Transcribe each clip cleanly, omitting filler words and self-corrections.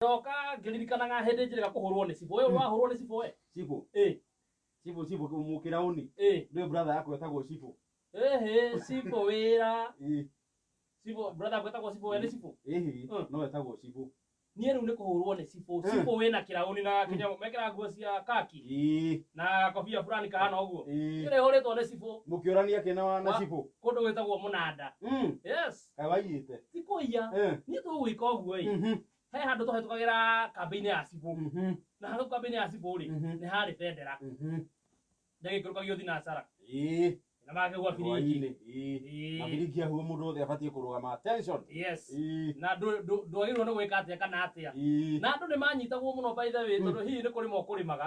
Ndoka ngĩririkanaga hĩndĩ njĩrĩga kũhũrwo nĩ cibũ. Ũyũ wahũrwo nĩ cibũ we? Cibũ. Ĩ. Cibũ cibũ mũkĩraũni. Ĩ. Nĩ brother yako etagwo cibũ. Ĩhĩ, cibũ wĩra. Ĩ. Cibũ, brother yaku etagwo cibũ we nĩ cibũ? Ĩhĩ, no etagwo cibũ. Niĩ rĩu nĩ kũhũrwo nĩ cibũ. Cibũ wĩna kĩraũni na kĩnyamũ mekĩraga nguo cia kaki. Ĩ. Na gakobia fulani kahana ũguo. Ĩ. Niĩ nĩhũrĩtwo nĩ cibũ. Mũkĩũrania kĩ na na cibũ? Kũndũ gwĩtagwo Mũnanda. Yes. Kaĩ waiyĩte? Ti kũiya. Niĩ tũgwĩka ũguo ĩ. He handũ twahĩtũkagĩra kambĩ-inĩ ya cibũ. Na hau kambĩ-inĩ ya cibũ rĩ, nĩ harĩ bendera. Ndagĩikũrũkagio thinacara. Ĩ. Na makĩhuha biringi. Hwaĩ-inĩ. Ĩ. Na biringi yahuhwo mũndũ wothe abatiĩ kũrũgama attention. Yes. Ĩ. Na ndwagĩrĩirwo nĩ gwĩka atĩa kana atĩa. Ĩ. Na andũ nĩ manyitagwo mũno by the way tondũ hihi nĩ kũrĩma ũkũrĩmaga.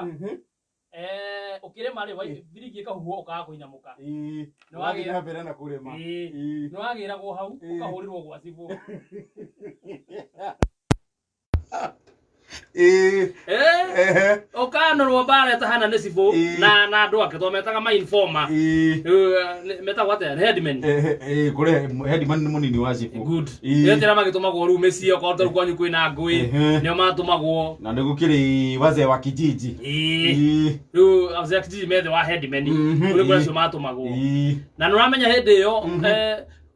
Ũkĩrĩma rĩ, biringi ĩkahuhwo ũkaga kũinamũka. Ĩ. Nĩ Ũgathiĩ wagĩa- na mbere na kũrĩma. Ĩ. Ĩ. Nĩ wagĩragwo hau, Ĩ. ũkahũrĩrwo gwa cibũ. Ĩ. Eh? Ehe. Ũkanũrwo mbara ĩtahana nĩ cibũ Ĩ. na andũ ake tondũ metaga ma informer. Ĩ. Metagwo atĩa? Nĩ headman. Ehe, ĩ, kũrĩ headman nĩ mũnini wa cibũ. Good. Ĩ. Nĩo tĩra magĩtũmagwo rĩu mĩciĩ okorwo tarĩu kwanyu kwĩna ngũĩ Ehe. nĩo matũmagwo. Na nĩ gũkĩrĩ wazee wa kijiji. Ĩ. Ĩ. Rĩu wazee wa kijiji me thĩ wa headman. Kũrĩ kũrĩa acio matũmagwo. Ĩ. Na nĩ ũramenya hĩndĩ ĩyo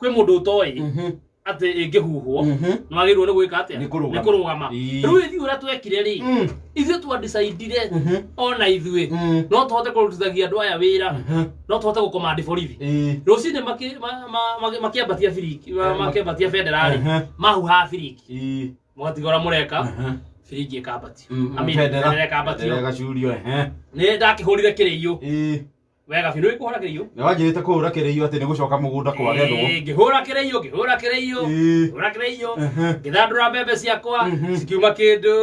kwĩ mũndũ ũtoĩ atĩ ĩngĩhuhwo nĩ wagĩrĩirwo nĩ gwĩka atĩa? Nĩ kũrũgama. Nĩ kũrũgama. Ĩ. Rĩu ithuĩ ũrĩa twekire rĩ, ithuĩ twa decidire ona ithuĩ no tũhote kũrutithagia andũ aya wĩra, no tũhote gũkomandi borithi. Ĩ. Rũcinĩ makĩambatia biringi, makĩambatia bendera rĩ, mahuhaga biringi. Ĩ. Mũgatiga ũrĩa mũreka, biringi ĩkambatio. I mean, Bendera. bendera ĩkambatio. Bendera ĩgacurio, ehe. Nĩ ndakĩhũrire kĩrĩiyũ. Ĩ. Wega biũ, nĩ kũhũra kĩrĩiyũ? Nĩ wanjĩrĩte kũhũra kĩrĩiyũ atĩ nĩ gũcoka mũgũnda kwagethwo. Ĩĩ, ngĩhũra kĩrĩiyũ, ngĩhũra kĩrĩiyũ, Ĩĩ. ngĩhũra kĩrĩiyũ, Ehe. ngĩthandũra mbembe ciakwa, cikiuma kĩndũ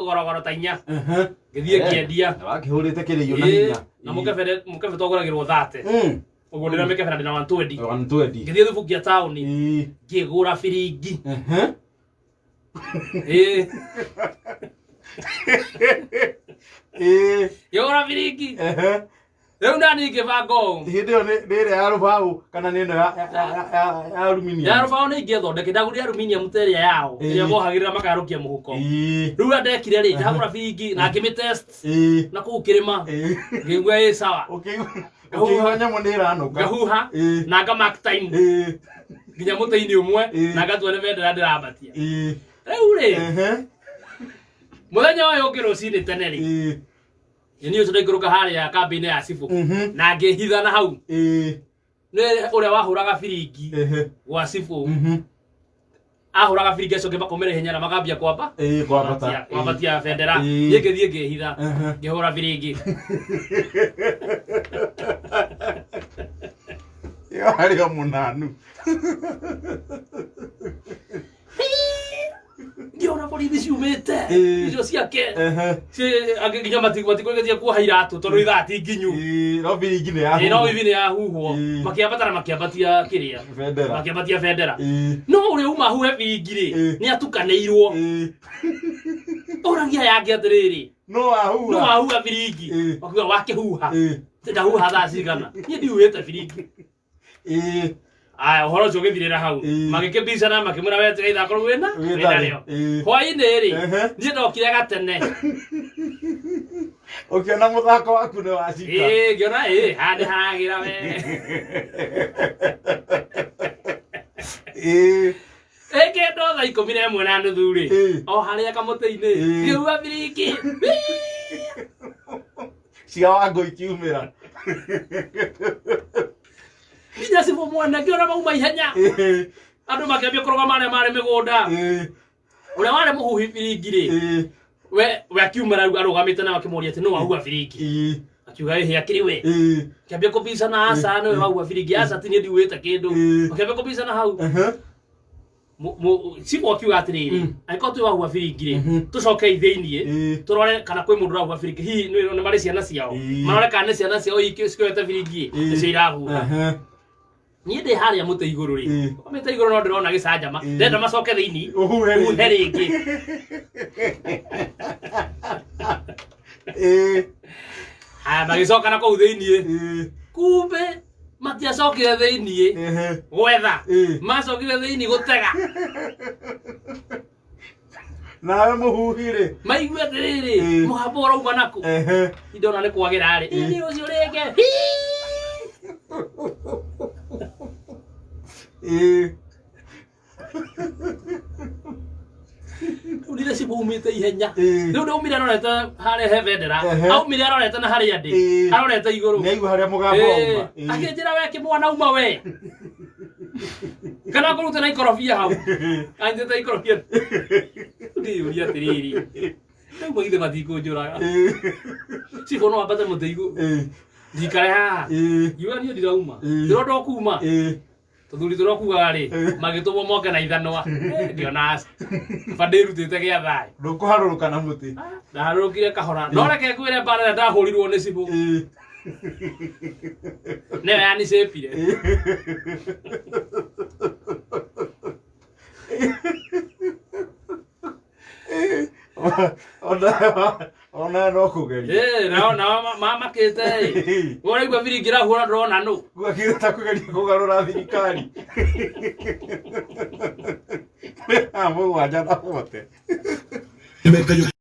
gorogoro ta inya. Ehe. Ngĩthiĩ ngĩendia. Nĩ wakĩhũrĩte kĩrĩiyũ na Ĩĩ, hinya. na mũkebe mũkebe twagũragĩrwo 30. Ũguo ndĩna mĩkebe na ndĩna 120. 120. Ngĩthiĩ Thubukia taũni, Ĩĩ. ngĩgũra biringi. Ehe. Ĩĩ. Ĩĩ. Ngĩgũra biringi. Ehe. Rĩu nani ngĩbanga ũũ. Hĩndĩ ĩyo nĩ ĩrĩa ya rũbaũ kana nĩ ĩno ya aluminium? Ya rũbaũ nĩ ingĩathondekire, ndagũrire aluminium ta ĩrĩa yao, Ĩĩ. ĩrĩa mohagĩrĩra makarũkia mũhuko. Ĩĩ. Rĩu ũrĩa ndekire rĩ, ndagũra biringi na ngĩmĩtest Ĩĩ. na kũu kĩrĩma. Ĩĩ. Ngĩigua ĩ sawa. Ũkĩigua nyamũ nĩ ĩranũka. Ngahuha Ĩĩ. na nga mark time Ĩĩ. nginya mũtĩ-inĩ ũmwe Ĩĩ. na ngatua nĩ bendera ndĩrambatia. Ĩĩ. Rĩu rĩ, Ehe. mũthenya ũyũ ũngĩ rũcinĩ tene rĩ, Ĩĩ. nĩ ũcio ndaikũrũka harĩa kambĩ-inĩ ya cibũ Mhm. na ngĩhitha na hau. Ĩĩ. Nĩ ũrĩa wahũraga biringi Ehe. gwa cibũ. Mhm. Ahũraga biringi acio angĩ makomera ihenya na makambia kwamba. Ĩĩ, kwambata. Kwambatia bendera. Ĩĩ. Niĩ ngĩthiĩ ngĩhitha. Ehe. Ngĩhũra biringi. Ĩyo harĩ o mũnanu. Ngĩona borithi ciumĩte. Ĩĩ. Icio ciake. Ehe. Angĩ nginya matikũgeria kuoha iratũ tondũ ithaa ti nginyu. Ĩĩ, no biringi nĩ Ĩĩ, no yahuhwo. bibi nĩ yahuhwo. Ĩĩ. Makĩambata na makĩambatia kĩrĩa. Bendera. Makĩambatia bendera. Ĩĩ. No ũrĩa uma ahuhe biringi rĩ, Ĩĩ. nĩ atukanĩirwo. Ĩĩ. Ũragia aya angĩ atĩrĩrĩ. No wahuha. No wahuha biringi. Ĩĩ. Wakiuga wakĩhuha. Ĩĩ. Ndahuha thaa cigana. Niĩ ndihuhĩte biringi. Ĩĩ. Aya, ũhoro ũcio ũgĩthirĩra hau. Ĩĩ. Magĩkĩbicana makĩmwĩra we tiga ithako rĩu wĩna Wĩ wĩna narĩo. rĩo. Ĩĩ. Hwaĩ-inĩ rĩ, Ehe. niĩ ndokire gatene. Ũkĩona mũthako waku nĩ wacika. Ĩĩ, ngĩona ĩĩ, haha nĩ haragĩra we. Ĩĩ. Ĩkĩndwo thaa ikũmi na ĩmwe na nuthu rĩ, Ĩĩ. o harĩa kamũtĩ-inĩ, Ĩĩ. ngĩhuha biringi. Cia Wangũ ikiumĩra. Nginya cibũ mwene ngĩona mauma ihenya. Ĩĩ. Andũ makĩambia kũrũgama arĩa marĩ mĩgũnda. Ĩĩ. Ũrĩa warĩ mũhuhi biringi rĩ, Ĩĩ. we akiuma rĩu arũgamĩte na akĩmũria atĩ nũ wahuha biringi. Ĩĩ. Akiuga ĩhĩ akĩrĩ we. Ĩĩ. Akĩambia kũbicana aca nĩwe wahuha biringi aca ti niĩ ndihuhĩte kĩndũ. Ĩĩ. Makĩambia kũbicana hau. Ehe. Cibũ akiuga atĩrĩrĩ, angĩkorwo twĩ wahuha biringi rĩ, tũcoke thĩiniĩ, Ĩĩ. tũrore kana kwĩ mũndũ ũrahuha biringi. Hihi nĩ marĩ ciana ciao. Ĩĩ. Marore kana nĩ ciana ciao cikĩoete biringi Ĩĩ. nĩcio irahuha. Ehe. Niĩ ndĩ harĩa mũtĩ igũrũ rĩ, Ĩĩ. mũtĩ igũrũ no ndĩrona gĩcanjama. Ĩĩ. Ndĩrenda macoke thĩiniĩ, Ũhuhe rĩngĩ. ũhuhe rĩngĩ. Ĩĩ. Haya, magĩcoka na kũu thĩiniĩ. Ĩĩ. Kumbe matiacokire thĩiniĩ Ehe. gwetha. Ĩĩ. Macokire thĩiniĩ gũtega. Nawe mũhuhi rĩ. Maigue atĩrĩrĩ, mũgambo ũrauma nakũ? Ndona nĩ kwagĩra rĩ, ĩĩ nĩ ũcio rĩngĩ. Rĩu ndire cibũ umĩte ihenya. Rĩu ndaumire arorete harĩa he bendera. Aumire arorete na harĩa ndĩ. Arorete igũrũ. Nĩ aigua harĩa mũgambo wauma. Akĩnjĩra we kĩmwana uma we. Kana ngũrute na ikorobia hau. Anjĩte ikorobia. Ndiyũria atĩrĩrĩ. Rĩu magithe matikũnjũraga. Cibũ no ambate mũtĩ igũrũ. Ndikare haha. Ngiuga niĩ ndirauma. Ndĩronda kuma. Tũthuri tũrĩa kugaga rĩ, magĩtũmwo moke na ithanwa. Ngĩona aca. Ba ndĩrutĩte gĩa thayũ. Ndũkũharũrũka na mũtĩ. Ndaharũrũkire kahora. No reke ngwĩre mbara ĩrĩa ndahũrirwo nĩ cibũ. Nĩyo yanicĩpire. Ona no kũgeria. Nao nao mamakĩte ĩ. Ũraigua biringi ĩrahũra ndũrona nũ. Gwakĩra ta kũgeria kũgarũra thirikari. 7 na 40.